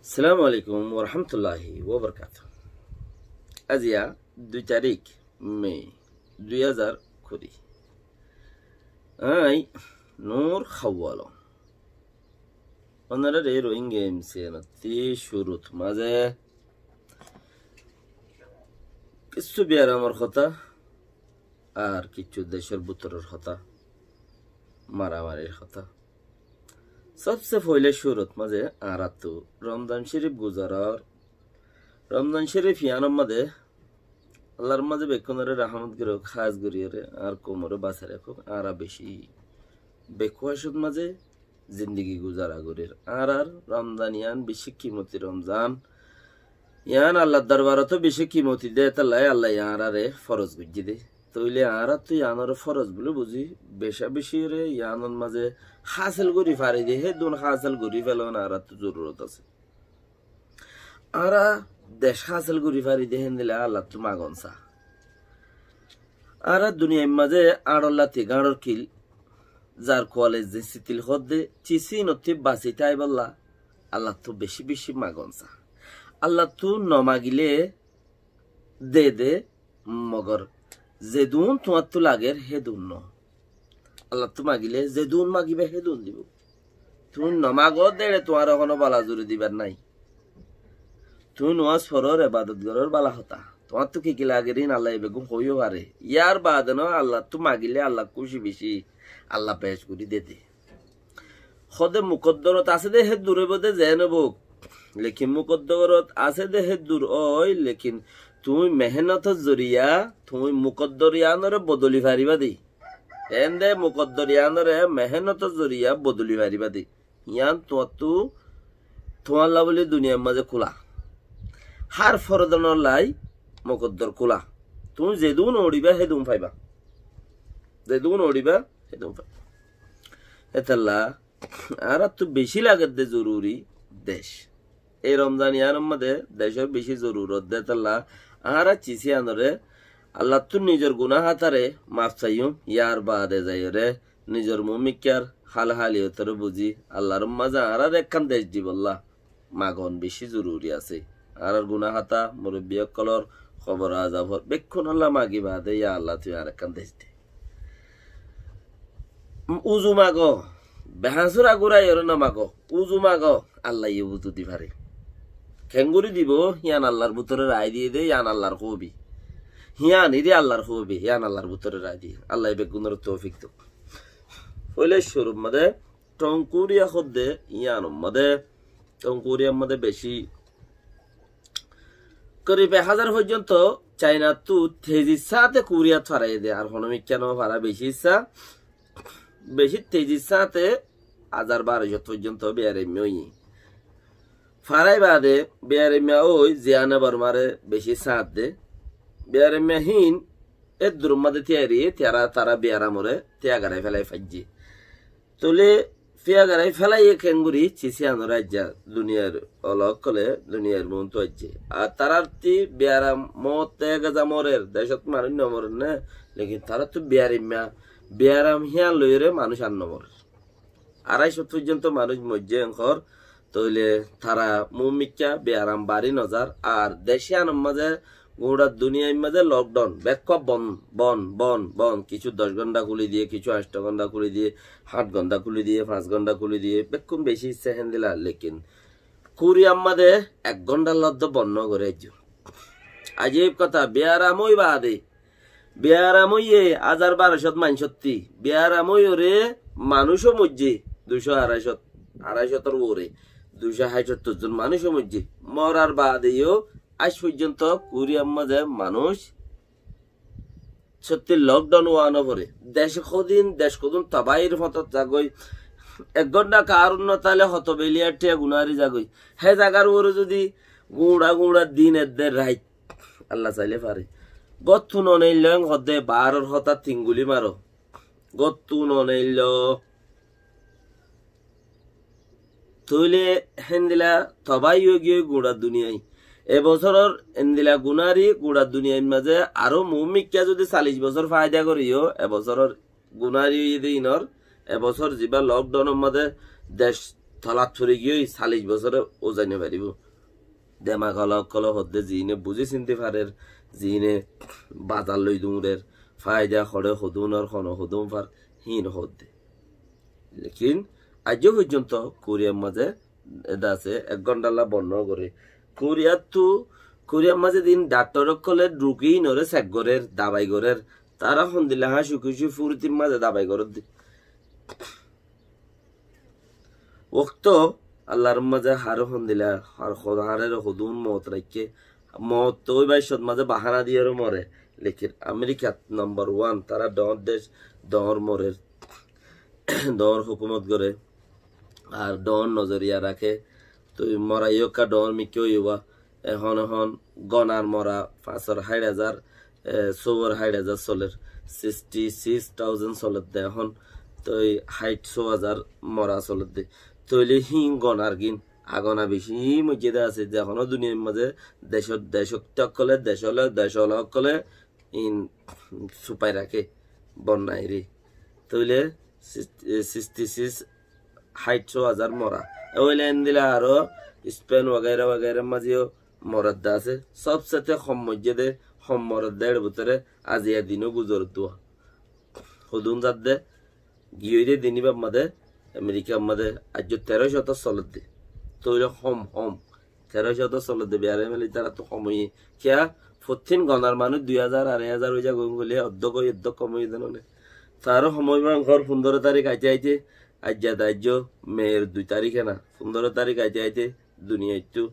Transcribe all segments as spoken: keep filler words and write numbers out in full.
Assalamu alaikum warahmatulláhi wabarakátuhu. Aziya dui tarík me dui házar kuri. Añí Nur Hawwal. Ónorare Rohingya M C N ottú cúrut mazé kissú biyaramor hotá, ar kissú decór bútoror hotá, maramarir hotá. Sobse foila cúrut mazé añáráttu Romzan Córif guzarar, Romzan Córif yiánor mazé Allar mazé bekkúnore rahámot gorók, hás goríyore añár koumore basai rakók. Añára beci bekkuwacót mazé zindigi guzara gorír. Añárar Romzan yián beci kimoti Romzan. Yián Allar dorbarot beci kimoti de, étalla Allaye añárare foroz goijjé de. Tóile añáráttu yiánore foroz buli buzí, beca becire yiánor mazé hásil gorí fari de, hédun hásil gorí felon añáráttu zorurot asé. Añára dec hásil gorí fari de héndilla Allattú magon sa. Añára duniyair mazé añçór lati gañçór kil, zar kuwale ze sitil hoó de, cisínottú basi táibolla Allattú beci beci magon sa. Allattú no magile de de, mogor zedun tuáñttú lager hédun no. Allattú magile zedun magiba hédun dibo. Tuñí no mago de ére tuáñre hono bala zuri dibar nái. Tuñí nomaz forór, ebadot gorór, bala hotá. Tuáñttú ki ki lager ín Allaye beggún hoiyó fare. Yar baade no Allattú magile Allah kúci beci, Allah bec gorí de de. Hoó de mukoddorot asé de héddur óibo de zeén óuk. Lekin mukoddorot asé de héddur ói, lekin tuñí mehénnotor zoriya tuñí mukoddor yiánore bodoli faribá de. Eén de mukoddor yiánore mehénnotor zoriya bodoli faribá de. Yián tuáñttú, tuáñlla buli duniyair mazé kúla. Hár forodonor lai mukoddor kúla. Tuñí zedun uçibá hédun faibá. Zedun uçibá hédun faibá. Étalla añáráttu beci lager de zoruri dec. Ei Romzan yiánor mazé decór beci zorurot de, étalla añára cisíyanore Allattú nizor guná hátare maf saiyum, yar baade zaiyore nizor muúmikkar hál háliyotore buzí, Allar mazé añárare ekkán dec dibolla magon beci zoruri asé. Añárar guná hátá, murubbi ókkolor kobor azafor bekkúnolla magi baade, ya Allah, tui añáre ekkán dec de. Uzu mago, behañsura gúraiyore no mago, uzu mago, Allaye uzu di fare. Keéngorí dibo, yián Allar bútore rai diye de, yián Allar hóbi. Yián iri Allar hóbi, yián Allar bútore rai diye. Allaye beggúnore toufik douk. Foila cúrur mazé Thongkuriya hoó de, yiánor mazé, Thongkuriya mazé beci korib ek házar foijjonto Cainattú tezir sáñte Kuriyat faraiyé de, ar hono mikká no fara, beci issá, beci tezir sáñte házar barocót foijjonto biyaraimma óiye. Farai baade biyaraimma ói Ziana Bormare beci sáñt de. Biyaraimma hín éddur mazé tíyari, tara, tara biyaramore tíyagarai félai faijje. Tóile fíyagarai félaiye keéngorí, cisíyanore aijja duniyair ola ókkole duniyair muúntu aijje. Ar tarárti biyaram moótte ege za morer, decót manúic no morer né, lekin taráttu biyaraimma, biyaram híyan loiyóre manúic ar no morer. Aráicót foijjonto manúic moijje enkor, tóile tara muúmikká biyaram bari no zar. Ar dec híyanor mazé guñça duniyair mazé lokdhaun, bekkún bon, bon, bon, bon. Kissú doc gónta kúli diye, kissú añctho gónta kúli diye, háñt gónta kúli diye, fañs gónta kúli diye, bekkún beci issá héndilla. Lekin Kuriyar mazé ek góntar loddó bon no goré aijjó. Ajib kotá, biyaram ói baade, biyaram óiye házar barocót maincótti, biyaram óiyore manúic ó moijje, duicó aráicót, aráicótor uore, duicó háitottor zon manúic ó moijje. Morar baade yó aij foijjonto Kuriyar mazé manúic sótti lokdhaun ówa no fore. Dec hodin, dec hodún tobáhir fóñtot zagói. Ek gónta karun no táile hoto biliyar thiañ gunári zagói. Hé zagar uore zudi guñça guñça din edde rait, Allah saile fare. Góttu no neilló eng hoó de, baáror hotá tinguli maro. Góttu no neilló. Tóile héndilla tobáhi óigiyoi guñça duniyai. E bosóror héndilla gunári guñça duniyair mazé aró muúmikká zudi callic bosór faida goríyo, e bosóror gunári óiye de inor, e bosór zibá lokdhaunor mazé dec tolat fori giyói, callic bosóre uzai no faribó. Demak ola ókkole hoódde, ziíne buzí sinti farer, ziíne bazar loi duñrer, faida hoçé hodún ar hone hodún far, híin hoódde. Lekin aijjó foijjonto Kuriyar mazé ede asé, ek gonthalla bon no goré. Kuriyattu, Kuriyar mazé ziín dhaktor ókkole dhukí ínoré sek gorér, dabai gorér, tará hondilla háñci kúci furtir mazé dabai gorédde. Wokto Allar mazé haré hondilla, har hoda haré hodún moot raikké, moot to ói baiccot mazé bahana diyóre more. Lekin Amerikat nombor wan, tará dhoóñr dec, dhoóñr morer, dhoóñr hókumot goré, ar dhoóñr nozoriya raké. Toi morai yó ekká dhoóñr mikká óiba. Ehón, ehón gonar mora fañsor háit házar, e, sóbor háit házar soler, sixty six thousand soledde ehón. Toi háit só házar mora soledde. Toile híin gonar gín agona beci moijjé de asé, ze hono duniyair mazé decot, decot ókkole, decole, decola ókkole in supai raké bonnai re. Toile sis-, e, sixty six, háit só házar mora. E óile endilla aró Spen wagaira wagaira mazé yó moradde asé. Sobsete hom moijjé de, hom moradde ér bútore aziya dinó guzorodde. Hodún zadde, giyói de din íbar mazé, Amerikar mazé, aijjó teró cót soledde. Toile hom, hom. Teró cót soledde, biyar emeli tarattu hom óiye. Kiyá? Fottín gonar manúic dui házar, arái házar ói zagói hoilé, oddók ói, oddók hom óiye de no né. Taró hom óibo enkor fundóro tarik aite aite, aijja de aijjó, Meir dui tarik ena, fundóro tarik aite aite, duniyaittu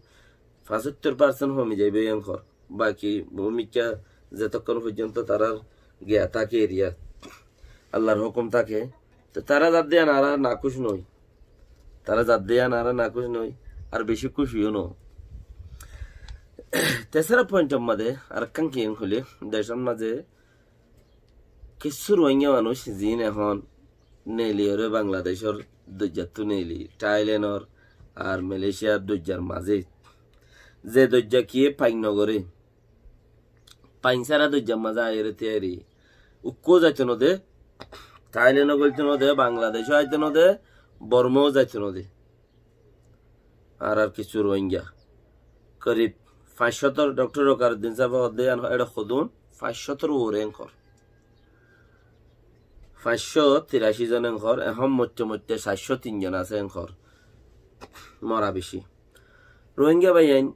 fañsóttor percent homi zaibo enkor. Baki bumikka zetokkon foijjonto tarár giya táke eriya, Allar hókum táke, to tará zadde yián añára nakuc noói. Tará zadde yián añára nakuc noói, ar beci kuciyó noó. Tesara pointor mazé arekkán ki hoilé, decor mazé kessú Rohingya manúic ziín ehón neeliyóre Bangladecór doijjattu neeli, Thailenor ar Malaysiar doijjar mazé. Ze doijja kiyé fain nogoré. Fain sára doijjar mazé aiyóre tiyari. Ukkó zaito node, Thaileno goilto node, Bangladecó aito node, Bormó zaito node. Ar ar kissú Rohingya. Korib fañs cótor, Doktor Wakaruddin sábe hoódde yián, eçe hodún fañs cótor uore enkor. Fañs có tiraci zon enkor, ehón moitte moitte sair có tin zon asé enkor. Mora beci. Rohingya báiyain,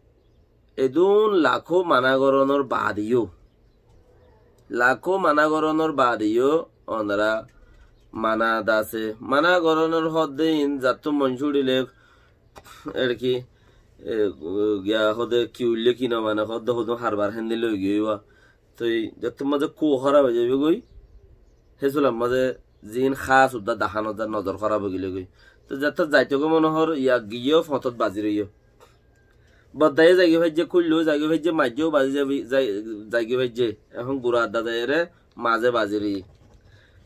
edún lakó mana gorónor baade yó, lakó mana gorónor baade yó, onora mana de asé. Mana gorónor hoódde iín, zattú mon cúçile, er ki, e, giya hoódde ki uille ki no mane, hoódde hodún harbar héndilla ói giyói wa. Toi zettór mazé kúa hóraf ói zaibói goi, hé sular mazé ziín hás uddá dahá no zar, nozor hóraf ói gilé goi. Toi zettót zaito goi mone hoór, ya giyó foñtot bazi roiyó. Boddaiyó zaigói faijjé, kúillou zaigói faijjé, maijjó bazi zai-, zai-, zaigói faijjé. Ehón gura adda zaiyóre mazé bazi roiyé.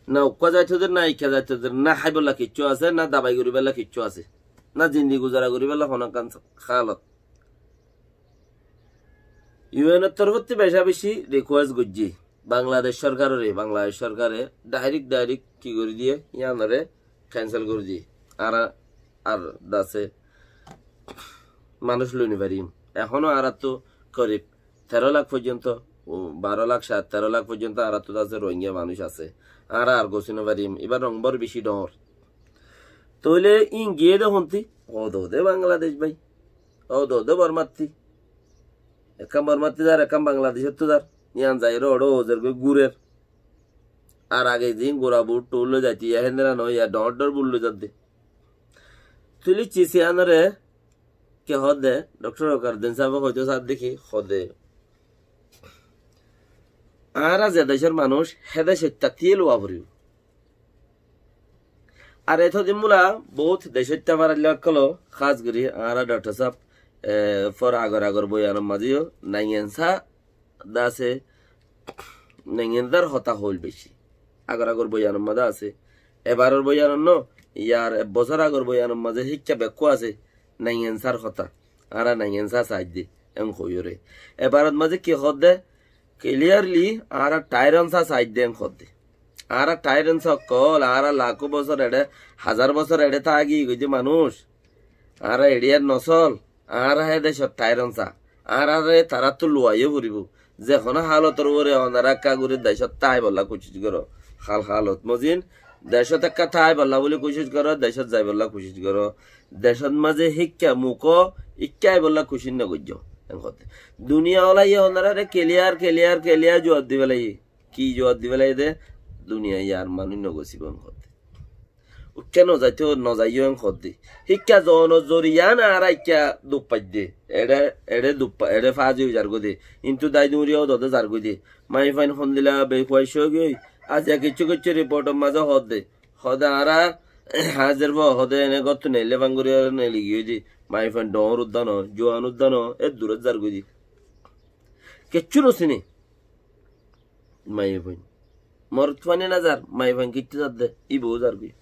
Na ukkúa zaito der, na ikká zaito der, na háibolla kiccú asé, na dabai goríbolla kiccú asé, na zindi guzara goríbolla honó ekkán hálot. Yu En or torfóttu beca beci rikuwes goijjé Bangladec sorkaroré, Bangladec sorkare dairek dairek ki gorí diyé, yíanoré kensel gorí diyé. Añára ar dase manúic loi no farim. Ehóno añárattu korib teró lak foijjonto, u, baró lak, sañt teró lak foijjonto añárattu dase Rohingya manúic asé. Añára ar gosí no farim. Ibár nombor beci dhoóñr. Tóile íin giyé de hontí? Ódode Bangladec bái. Ódode Bormatti. Ekkán Bormatti zar, ekkán Bangladecóttu zar. Yían zaiyóre óre ózer goi gurer. Ar age ziín gura bút tul loi zaitó, yá héndilla noó, yá dhoóñr dhoóñr bút loi zadde. Tóile cis yíanoré ki hoódde, Doktor Wakaruddin sábe hoitó sádde ki hoódde, añára ze decór manúic, hé decóitta tíyel luwa foribó. Ar etodin bóla bout decóitta farailla ókkol, hás gorí añára Doktor sáb, e, for agor agor boiyanor mazé yó naingensa dase naingensar hotá hoil beci. Agor agor boiyanor mazé asé. Ebaror boiyanor noó, yar ek bosór agor boiyanor mazé híkka bekkún asé, naingensar hotá. Añára naingensa saidde, en hoiyóre. Ebarot mazé ki hoódde, clearly añára tyrants saidde en hoódde. Añára tyrants ókkol, añára lakó bosór eçé, házar bosór eçé táki goijjé manúic. Añára eçiyar nosol, añára hé decót táiron sa. Añáráre taráttu luwaiyó foribó. Ze honó hálotor uore onorá ekká gorí decót táibolla kucíc goró. Hál hálot mozin, decót ekká táibolla buli kucíc goró, decót zaibolla kucíc goró. Decót mazé híkka mukó, íkka aibolla kucíc nogoijjó. En hoódde. Duniya olaye onoráre keliyar, keliyar, keliyar juwab di félaiye. Ki juwab di félaiye de? Duniya yar manúic nogosíbo en hoódde. Uikká nozaito, nozaiyó en hoódde. Híkka zonor zoriya añára íkka duk faidde. Eçé, eçé duk fa-, eçé fázi ói zargói de. Kintu dai duñriya ódode zargói de. Maiyafuain hondilla befuaic óigiyoi. Aziya kiccú kiccú riportor mazé hoódde. Hoóde añára házir fo, hoóde ene góttu neille fangori ore neili giyói de. Maiyafuain dhoóñr uddá no, juan uddá no, eddurót zargói de. Kiccú nosíne. Maiyafuain. Morotfuain ná zar, maiyafuain kiccú zar de, íbou zargói.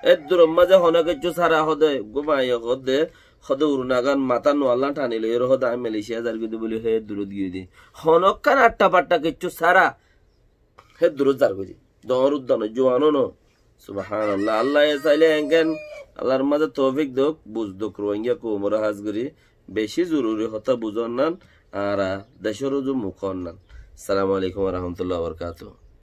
Eddurór mazé honó kiccú sára hoóde, uggúa maiya hoóde, hoóde urunagán matá nuallá thani loiyóre hoóde añí Malaysia zargói de buli hé eddurót giyói de. Honókkan atta fatta kiccú sára, hé eddurót zargói de. Dhoóñr uddá no, juanó no. Subhánallah. Allaye sailé engán, Allar mazé toufik douk, buz douk, Ruáingga koumoré hás gorí, beci zoruri hotá buzon nan, añára decór uzu mukón nan. Assalamu alaikum wa rahmatullahi wa barakatuhu.